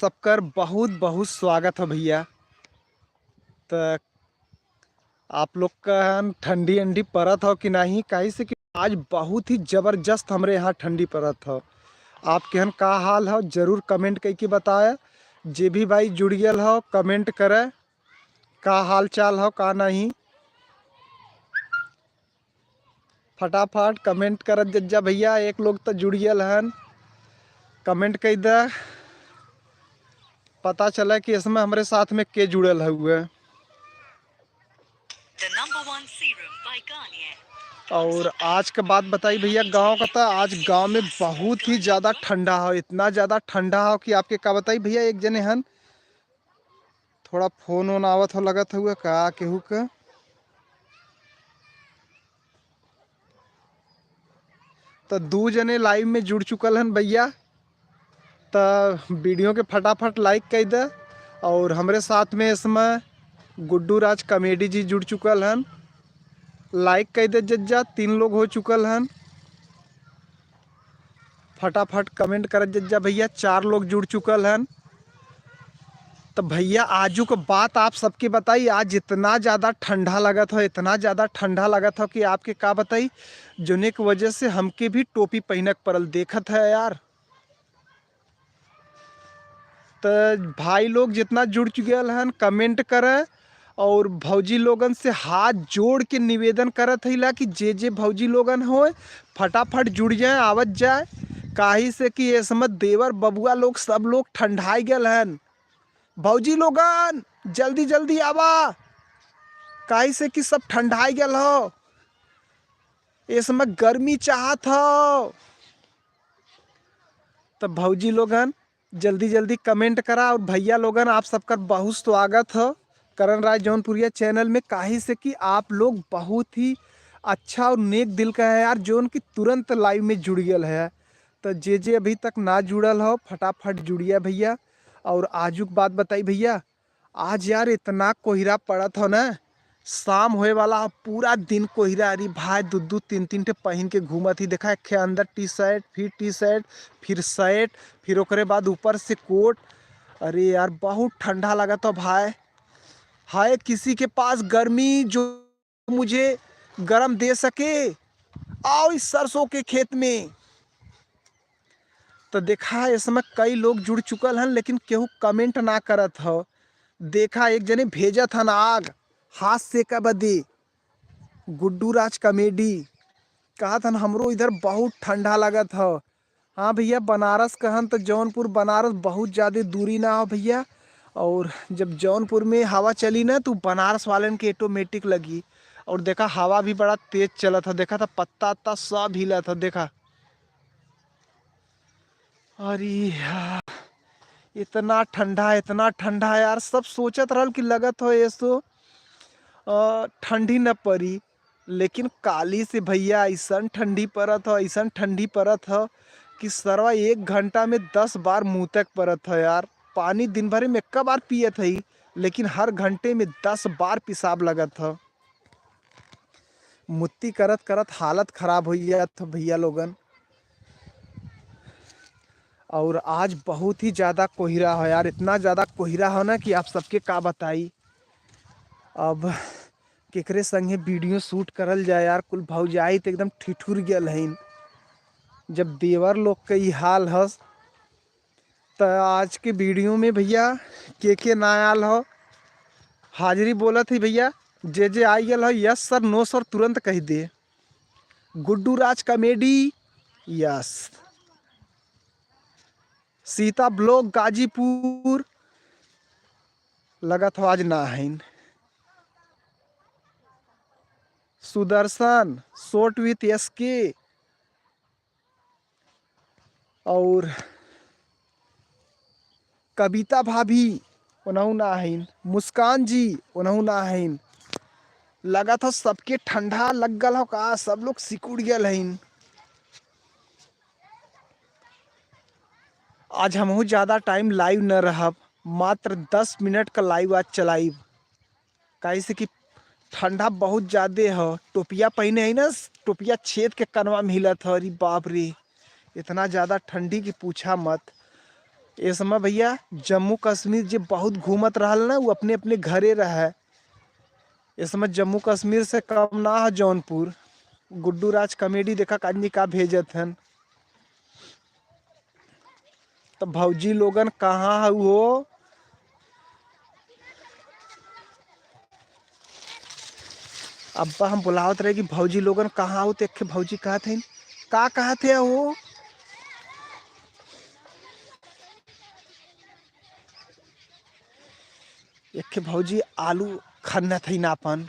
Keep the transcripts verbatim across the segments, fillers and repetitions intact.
सबकर बहुत बहुत स्वागत है भइया। त आप लोग का हन ठंडी अंडी परत हो कि नहीं? काहे से कि आज बहुत ही जबरदस्त हमरे यहाँ ठंडी परत हो। आपके हन का हाल हो, जरूर comment करके बताए। जे भी भाई जुड़ गयल हो, comment करे, का हाल चाल हो, का नहीं। फटाफट comment करत जज्जा भइया, एक लोग त जुड़ गयल हन, comment कइ द, पता चला कि इसमें हमरे साथ में के जुड़ल हुए। The number one serum by Garnier। और आज के बात बताई भइया, गाँव का, त आज गाँव में बहुत ही ज्यादा ठंडा हो, इतना ज्यादा ठंडा हो कि आपके का बताई भइया। एक जने हन, थोड़ा फोन वोन आवत हो, लगत हुए का केहू के। त दू जने live में जुड़ चुकल हन भइया, त video के फटाफट like कइ द। और हमरे साथ में इसमें गुड्डू राज comedy जी जुड़ चुकल हन, like कइ द जज्जा, तीन लोग हो चुकल हन। फटाफट comment करत जज्जा भइया, चार लोग जुड़ चुकल हन। त भइया आजू क बात आप सबके बताई, आज इतना ज्यादा ठंडा लगत हो, इतना ज्यादा ठंडा लगत हो कि आपके का बताई, जोने के वजह से हमके भी टोपी पहिने के पड़ल। देखत है यार, त भाई लोग जितना जुड़ चुकल हन comment करे, और भौजी लोगन से हाथ जोड़ के निवेदन करत हइला कि जे जे भौजी लोगन होय फटाफट जुड़ जाए, आवत जाए, काहे से कि ये समय देवर बबुआ लोग सब लोग ठंडाई गयल हन। भौजी लोगन जल्दी जल्दी आवा, काहे से कि सब ठंडाई गयल हो, ये समय गर्मी चाहत हो। त भौजी लोगन जल्दी जल्दी comment करा। और भइया लोगन आप सबकर बहुत स्वागत हो करण राय जौनपुरिया channel में, काहे से कि आप लोग बहुत ही अच्छा और नेक दिल का है यार, जौन की तुरंत live में जुड़ गयल है। त जे जे अभी तक ना जुड़ल हो फटाफट जुड़िया भइया। और आजू क बात बताई भइया, आज यार इतना कोहरा पड़त हो ना, शाम होए वाला हो, पूरा दिन कोहरा। अरे भाई, दू दू तीन तीन ठे पहिन के घूमत ही। देखा, एक ठे अंदर T-shirt, फिर T-shirt, फिर shirt, फिर ओकरे बाद ऊपर से coat। अरे यार, बहुत ठंडा लगत हो भाई। हाय किसी के पास गर्मी जो मुझे गरम दे सके, आओ इस सरसों के खेत में। त देखा, इसमें कई लोग जुड़ चुकल हन, लेकिन केहू comment ना करत हो। देखा, एक जने भेजत हन आग, हाथ सेका बदे, गुड्डू राज comedy, कहत हन, "हमरो इधर बहुत ठंडा लगत हो।" हाँ भइया, बनारस कहन त जौनपुर बनारस बहुत ज्यादे दूरी ना हो भइया। और जब जौनपुर में हवा चली ना, तो बनारस वालन के automatic लगी। और देखा, हवा भी बड़ा तेज चलत ह, देखा त पत्ता उत्ता सब हिलत ह। देखा, अरे यार, इतना ठंडा, इतना ठंडा यार, सब सोचत रहल कि लगत हो एसो, अ, ठंडी न परी, लेकिन काली से भइया अइसन ठंडी परत ह, अइसन ठंडी परत ह कि सरवा एक घंटा में दस बार मुँह तक परत ह यार। पानी दिन भर में एक बार पियत हई, लेकिन हर घंटे में दस बार पेशाब लगत ह। मुत्ती करत करत हालत खराब होइ जात ह भइया लोगन। और आज बहुत ही ज्यादा कोहरा ह यार, इतना ज्यादा कोहरा ह ना कि आप सबके का बताई। अब केकरे संगे video shoot करल जाए यार, कुल भौजाई त एकदम ठिठुर गयल हइन। जब देवर लोग के ई हाल ह, त आज के video में भइया के के ना आयल हो, हाजिरी बोलत ही भइया, जे जे आई गयल हो, yes sir, no sir तुरंत कहि दे। गुड्डू राज comedy, yes। सीता vlog गाजीपुर, लगत हो आज ना हइन। सुदर्शन, short with S K, और कविता भाभी, ओनहु ना हइन। मुस्कान जी, ओनहु ना हइन। लगत हो सबके ठंडा लग गल हो का, सब लोग सिकुड़ गयल हइन। आज हमहू ज्यादा time live न रहब, मात्र दस मिनट का live आज चलाइब। काहे से कि ठंडा बहुत ज्यादे ह। टोपिया पहिने है ना, टोपिया छेद के कनवा में हिलत ह। अरे बाप रे, इतना ज्यादा ठंडी कि पूछा मत। ए समय भइया जम्मू कश्मीर जे बहुत घूमत रहल ना, उ अपने अपने घरे रहे। ए समय जम्मू कश्मीर से कम ना ह जौनपुर। गुड्डू राज comedy देखा काजनी का भेजत हन। तो भौजी लोगन कहाँ हउ हो? अब्बा हम बुलावत रहे कि भौजी लोगन कहाँ हो, तो एक ठे भौजी कहत हइन, का कहत है हो? एक ठे भौजी आलू खन्नत हइन आपन।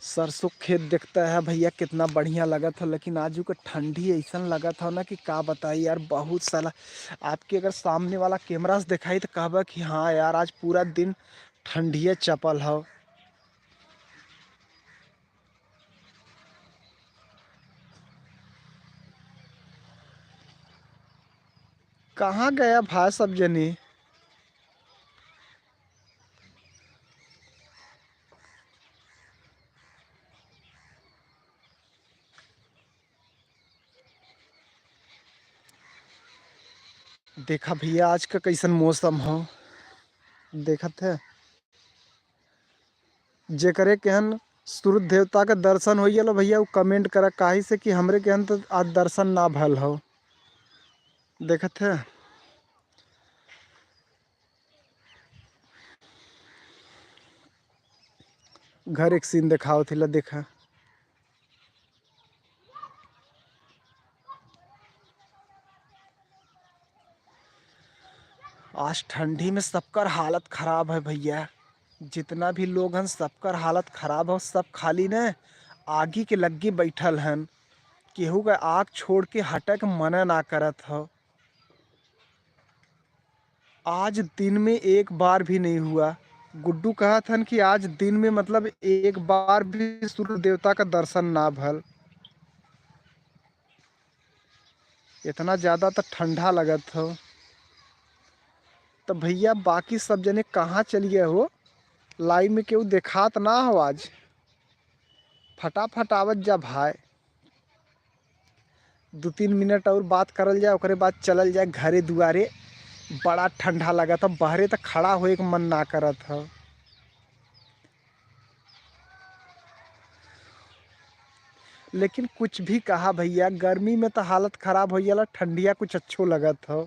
सरसों खेत देखता है भइया, कितना बढ़िया लगत है, लेकिन आजू के ठंडी अइसन लगत है ना कि का बताई यार, बहुत साला। आपके अगर सामने वाला camera से देखाई तो कहबा कि हाँ यार, आज पूरा दिन ठंडिये चपल है। कहाँ गया भाई सब जने? देखा भइया, आज का कइसन मौसम हो, देखत है। जेकरे केहन सूर्य देवता के दर्शन होइ गलो भइया, उ comment करा, काहे से कि हमरे केहन तो आज दर्शन ना भल हो। देखत है, घर एक scene देखावत हिला, देखा। आज ठंडी में सबकर हालत खराब है भइया, जितना भी लोग हन सबकर हालत खराब हो, सब खाली न आगी के लग्गी बैठल हन, केहू का आग छोड़ के हटे के मना ना करत हो। आज दिन में एक बार भी नहीं हुआ। गुड्डू कहत हन कि आज दिन में मतलब एक बार भी सूर्य देवता का दर्शन ना भल। इतना ज्यादा तो ठंडा लगत हो। तो भइया बाकी सब जने कहाँ चल गए हो? Live में केहू देखात ना हो आज। फटाफट आवत जा भाई। दू तीन मिनट और बात करल जाए, ओकरे बाद चलल जाए घरे दुआरे। बड़ा ठंडा लगत हो, बहरे तो खड़ा होए के मन ना करत हो। लेकिन कुछ भी कहा भइया, गर्मी में तो हालत खराब होइ जाला, ठंडिया कुछ अच्छो लगत हो।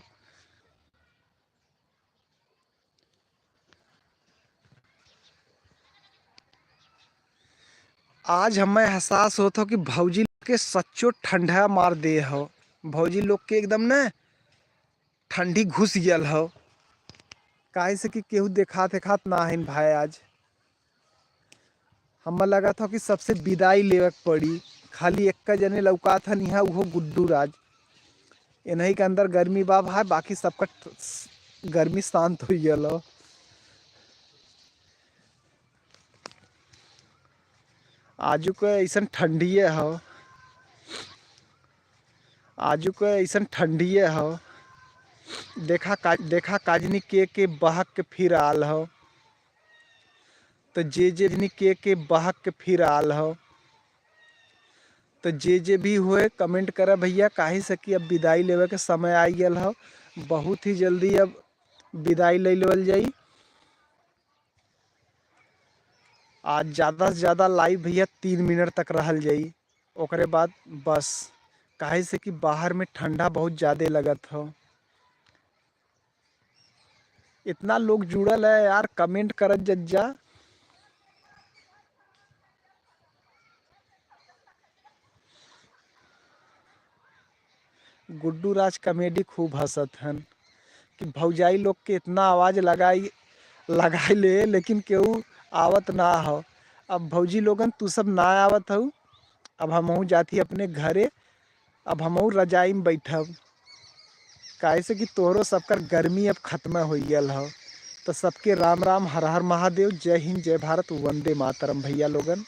आज हमें एहसास होत हो कि भौजी लोग के सच्चो ठंडा मार दे हो। भौजी लोग के एकदम न ठंडी घुस गयल हो, काहे से कि केहू देखात देखात ना हइन भाई। आज हमें लगत हो कि सबसे विदाई लेवे के पड़ी। खाली एक जने लौकात हन इहाँ, उहो गुड्डू राज। इन्हीं के अंदर गर्मी बा भाई, बाकी सबका ठ-, गर्मी शांत हो गयल हो। आजू के ऐसन ठंडिये हो, आजू के ऐसन ठंडिये हो। देखा का, देखा काजनी के के बहक के फिर आल हो। तो जे जे जनी के के बहक के फिर आल हो। तो जे जे भी होए comment करा भइया, काहे से कि अब विदाई लेवे के समय आ गयल हो। बहुत ही जल्दी अब विदाई ले लेवल जाई। आज ज्यादा से ज्यादा live भइया तीन मिनट तक रहल जाई, ओकरे बाद बस, काहे से कि बाहर में ठंडा बहुत ज्यादा लगत हो। इतना लोग जुड़ल है यार, comment करत जज्जा। गुड्डू राज comedy खूब हंसत हन कि भौजाई लोग के इतना आवाज लगाई, लगाई ले, लेकिन केहू आवत ना हो। अब भौजी लोगन तू सब ना आवत हऊ, अब हमहू जाती अपने घरे, अब हमहू रजाई में बैठब, काहे से कि तोहरो सबकर गर्मी अब खत्म हो गयल हो। तो सबके राम राम, हर हर महादेव, जय हिंद, जय भारत, वंदे मातरम भइया लोगन।